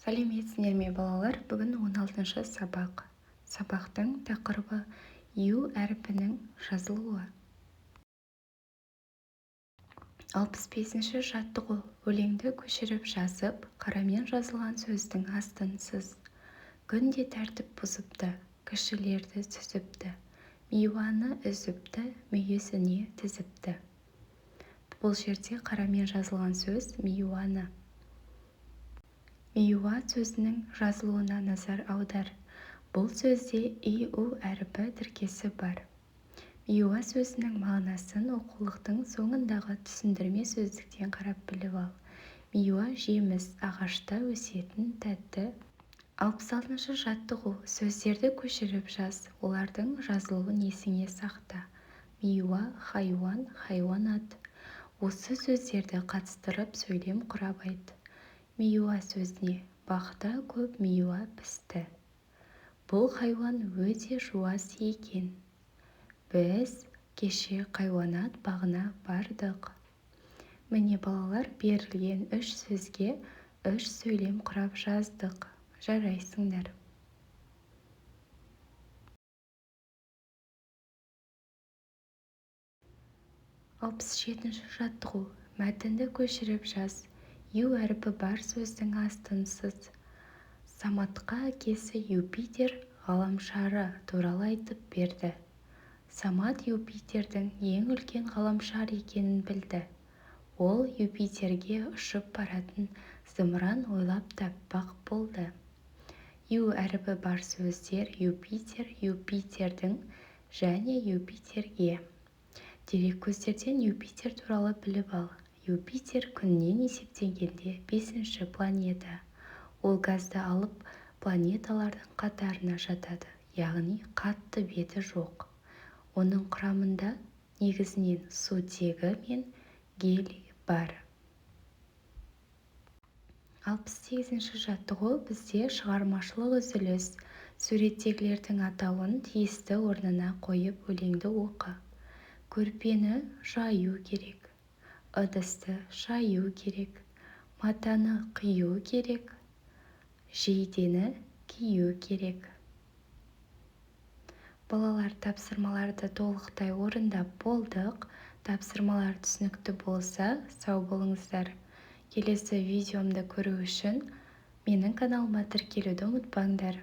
Сәлеметсіңдер ме, балалар! Бүгін 16-шы сабақ. Сабақтың тақырыбы: «Ю» әрпінің жазылуы. 65-ші жаттығу. Өлеңді көшіріп жазып, қарамен жазылған сөздің астын сыз. Күнде тәртіп бұзыпты, Кішілерді сүзіпті, Миуаны үзіпті, Мүйізіне тізіпті. Бұл жерде қарамен жазылған сөз «миуаны». Миуа сөзінің жазылуына назар аудар. Бұл сөзде «и», «у» әрпі тіркесі бар. Миуа сөзінің мағынасын оқулықтың соңындағы түсіндірме сөздіктен қарап біліп ал. Миуа – жеміс, ағашта өсетін тәтті. 66-шы жаттығу. Сөздерді көшіріп жаз, олардың жазылуын есіңе сақта. Миуа – хайуан, хайуанат. Осы сөздерді қатыстырып сөйлем құрап айт. Миуа сөзіне: Бақта көп миуа пісті. Бұл хайуан өте жуас екен. Біз кеше хайуанат бағына бардық. Міне, балалар, берілген үш сөзге үш сөйлем құрап жаздық. Жарайсыңдар! 67-ші жаттығу. Мәтінді көшіріп жаз. «Ю» әрпі бар сөздің астын сыз. Саматқа әкесі Юпитер ғаламшары туралы айтып берді. Самат Юпитердің ең үлкен ғаламшар екенін білді. Ол Юпитерге ұшып баратын зымыран ойлап таппақ болды. «Ю» әрпі бар сөздер: Юпитер, Юпитердің және Юпитерге. Дереккөздерден Юпитер туралы біліп ал. Юпитер Күннен есептегенде бесінші планета. Ол газды алып планеталардың қатарына жатады, яғни қатты беті жоқ. Оның құрамында негізінен сутегі мен гелий бар. 68-ші жаттығу. Бізде шығармашылық үзіліс. Суреттегілердің атауын тиісті орнына қойып, өлеңді оқы. Көрпені жаю керек, ыдысты шаю керек, матаны қию керек, жейдені кию керек. Балалар, тапсырмаларды толықтай орындап болдық. Тапсырмалар түсінікті болса, сау болыңыздар! Келесі видеомды көру үшін менің каналыма тіркелуді ұмытпаңдар.